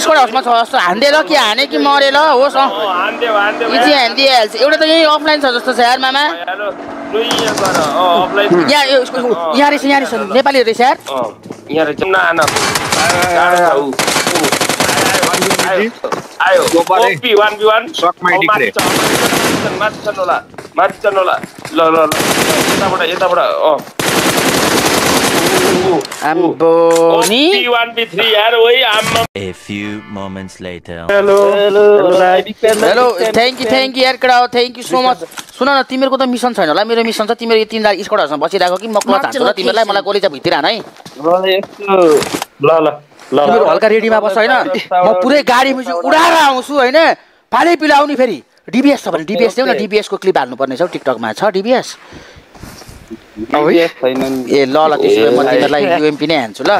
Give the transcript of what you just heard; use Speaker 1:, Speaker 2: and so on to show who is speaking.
Speaker 1: Squad हाउसमा छ जस्तो हान्देर कि हाने कि मरेल होस् हान्दिहाल्छ एउटा त यही अफलाइन छ जस्तो छ यार मामा यहाँ रहेछ नेपाली रहेछ यार
Speaker 2: A few moments later.
Speaker 1: Hello, thank you यार कडा thank you so much. सुन न तिमीहरुको त मिसन छैन होला मेरो मिसन छ तिमीहरु यो तीनजना स्क्वाडहरुसँग बसिरहेको कि म क्लच हान्छु र तिमीहरुलाई मलाई गोली चाहिँ भित्र हान है तिमीहरु हल्का रेडीमा बस हैन म पुरै गाडी मुजी उडाएर आउँछु हैन फाले पिला आउनी फेरि डीबीएस छ भने डीबीएस देऊ न डीबीएस को क्लिप हाल्नु पर्ने छ टिकटकमा छ डीबीएस ए ल त्यसो भए म तिमीहरुलाई यूएमपी नै हान्छु ल